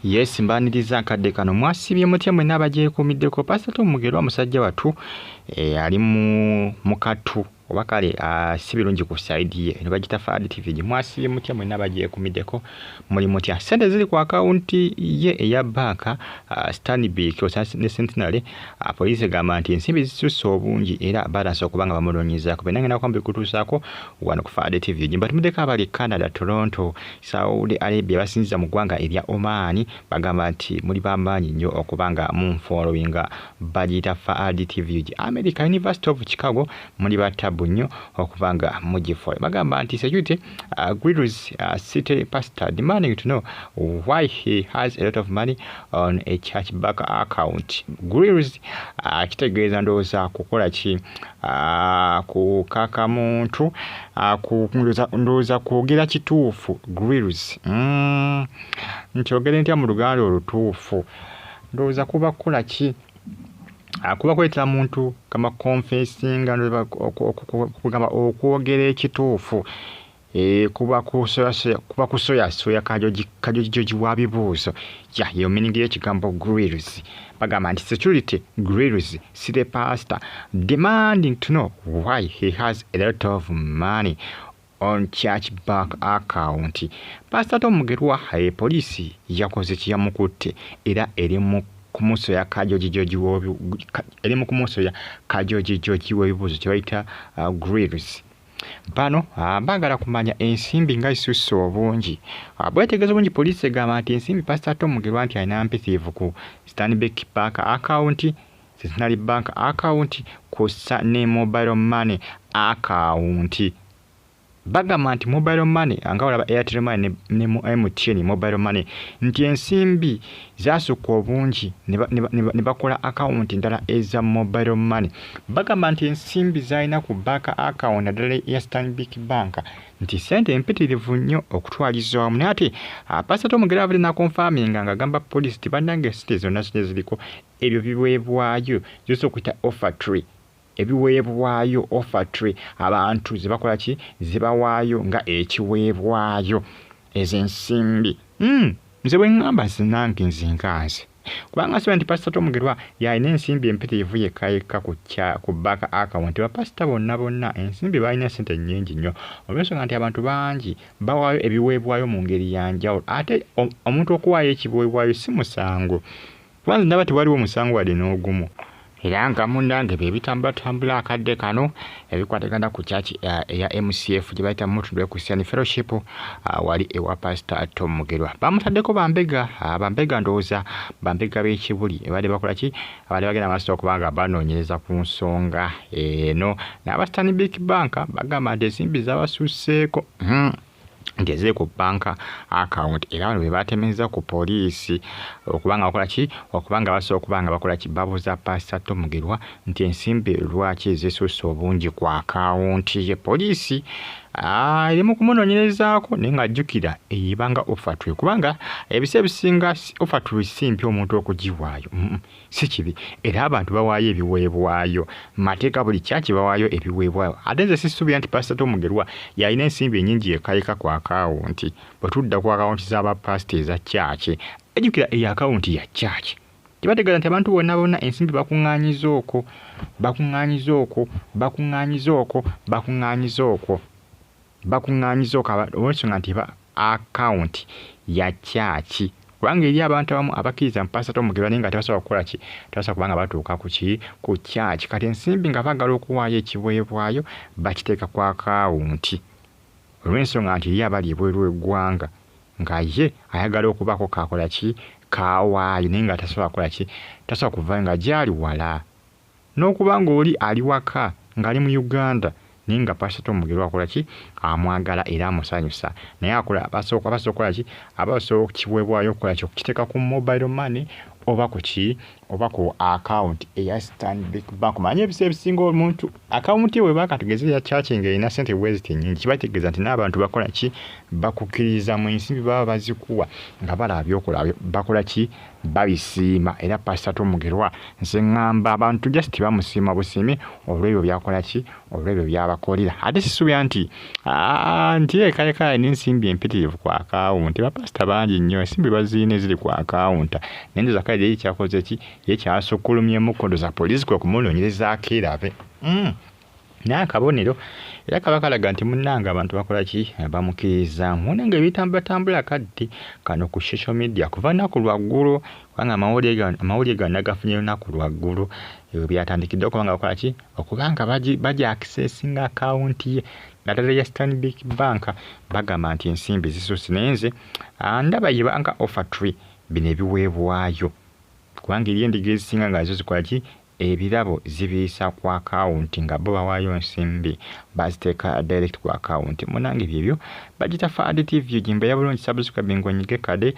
Yes, mbaniriza akadde kano. Mwasibye mutya mwenna abagyekuumiddeko? Pastor Tom Mugerwa musajja wattu ali mu kattu oba kale si birungi ku sayidi ye. Eno bagiyita Fahad TV. Gye mwasibye mutya mwenna abagyekuumiddeko? Muli mutya? Ssente ziri ku akawunti ye eya bbanka Stanbic ne Centenary. Poliisi egamba nti ensimbi zisusse obungi era batandise okuba nga bamunoonyezaako. Byonna ngenda kuba mbikutuusaako wano ku Fahad TV. Gye mbatumiddeko abali e Canada, Toronto, Saudi Arabia, basinziza mu ggwanga erya Oman, bagamba nti muli b'amaanyi nnyo okuba nga munfollowinga. Bagiyita Fahad TV. America, University of Chicago, muli ba ttabu nnyo okuba nga mugifollow. Bagamba nti security grills city pastor demanding to know why he has a lot of money on a church bank account. Grills kitegeeza ndowooza kukola ki? Kukaka muntu, ndowooza kwogera kituufu. Grills nkyogere ntya mu Luganda olutuufu? Ndowooza kuba kukola ki? Kuba kuleetera muntu kama confessinga, kugamba okwogera ekituufu. Kuba kusoyasoya kajojijoji wa bibuuzo. Ya yo meaning y'ekigambo grills. Bagamba nti security grills city pastor demanding to know why he has a lot of money on church bank account. Pastor Tom Mugerwa, poliisi yakoze kiyamukutte era eri mu kumusoya kajojijoji, eri mu kumusoya kajojijoji w'ebibuuzo kye bayita grills. Bano baagala kumanya ensimbi nga zisusse obungi. Bwetegeeza obungi, poliisi egamba nti ensimbi Pastor Tom Mugerwa nti alina mpitirivu ku Stanbic Bank account, Centenary Bank account, kw'ossa ne mobile money account. Bagamba nti mobile money nga olaba Airtel Money ne MTN mobile money, nti ensimbi zasukka obungi ne bakola akawunti ndala eza mobile money. Bagamba nti ensimbi zalina ku bank account, naddala eya Stanbic Bank, nti ssente empitirivu nnyo okutwaliza wamu. Naye ate Pastor Tom Mugerwa avudde n'aconfirminga ng'agamba poliisi ti bannange, ssente zonna zonna ziriko ebyo biweebwayo zosobola okuyita offertory, ebiweebwayo, offertory, abantu ze bakola ki, ze bawaayo nga ekiweebwayo ezo ensimbi. Nze bwe ŋŋamba zinange nze nkanze kubanga siba nti Pastor Tom Mugerwa yalina ensimbi empitirivu yekka yekka ku bank account. Bapasita bonna bonna ensimbi balina ssente nnyingi nnyo, olw'ensonga nti abantu bangi bawaayo ebiweebwayo mu ngeri ya njawulo. Ate omuntu okuwaayo ekiweebwayo si musango, kubanga ndaba tewaliwo musango wadde n'ogumu. Era nga munnange bye bitambulatambula akadde kano ebikwatagana ku church eya MCF gye bayita Mutundwe Christian Fellowship, wali ewa Pastor Tom Mugerwa. Bamutaddeko bambega, bambega ndowooza bambega b'ekibuli ebadde bakola ki, abadde bagenda maaso okuba nga banoonyereza ku nsonga eno. N'aba Stanbic Bank bagamba nti ensimbi zabasusseeko nti eziri ku banka account, era bano be batemezza ku poliisi okuba nga bakola ki, okuba nga basobola okuba nga bakola ki, babuuza Pastor Tom Mugerwa nti ensimbi lwaki zisusse obungi ku akawunti ye. Poliisi eri mu kumunoonyerezaako, naye ng'ajjukira eyo ebanga offertory, kubanga ebiseera ebisinga offertory si mpi omuntu okugiwaayo, si kibi, era abantu bawaayo ebiweebwayo mateeka, buli kyaki bawaayo ebiweebwayo. Ate nze sisuubira nti Pastor Tom Mugerwa yalina ensimbi ennyingi yekka yekka ku akawunti. Bwe tudda ku akawunti z'abapasita eza kyaki, ejjukira eyo akawunti ya kyaki, kibategeeza nti abantu bonna bonna ensimbi bakuŋŋaanyiza okwo, bakuŋŋaanyiza okwo, bakuŋŋaanyiza okwo, bakuŋŋaanyiza okwo, bakuŋŋaanyiza okwo, olw'ensonga nti eba akawunti ya kyaki. Kubanga eri abantu abamu abakkiriza mu Pastor Tom Mugerwa naye nga tebasobola kukola ki, tebasobola kubanga batuuka ku ki, ku kyaki. Kati ensimbi nga baagala okuwaayo ekiweebwayo bakiteeka ku akawunti, olw'ensonga nti eri abali ebweru w'eggwanga nga ye ayagala okubaako kakola ki, kawaayo, naye nga tasobola kukola ki, tasobola kuvaayo nga gyali wala, n'okuba ng'oli ali waka ng'ali mu Uganda, naye nga Pastor Tom Mugerwa akola ki, amwagala era amusanyusa, naye akola abasobola okukola ki, aba asobola okukiweebwayo okukola ki, okukiteeka ku mobile money. Oba ku ki, oba ku akawunti eya Stanbic Bank. Manyi ebiseera ebisinga omuntu akawunti we bakatugeze ya church ng'erina ssente bwe ziti nnyingi, kiba kitegeeza nti n'abantu bakola ki? Bakukkiriza mu nsimbi baba bazikuwa nga balaba by'okola, bakola ki? Babisiima. Era Pasita Tom Mugerwa, nze ŋŋamba abantu just bamusiima busiimi olw'ebyo by'akola ki, olw'ebyo by'abakolera. Ate sisuubira nti yekaleka alina ensimbi empitirivu ku akawunti. Bapasita bangi nnyo ensimbi bazirina eziri ku akawunta, naye ndowooza kale ye kyakoze ki, ye kyasukkulumyemuko, ndowooza poliisi kwe kumunoonyerezaako erabe. Naye akabonero era kaba kalaga nti munnange abantu bakola ki? Bamukkiririzaamu. Naye nga ebitambulatambula kadde kano ku social media kuva lunaku lwa ggulo, kubanga amawulire gano nagafunye lunaku lwa ggulo byatandikidde okuba nga bakola ki, okuba nga bagyakisesinga akawunti ye naddala eya Stanbic Bank. Bagamba nti ensimbi zisusse, naye nze ndaba ye banka offertory, bino ebiweebwayo, kubanga eri endiga ezisinga nga zo zikola ki? Ebirabo zibiyisa ku akawunti, nga bo bawaayo nsimbi baziteeka direct ku akawunti. Munange byebyo, bagita Fahad TV, gimbeera bulungi. Subscribe ng'onyige kade.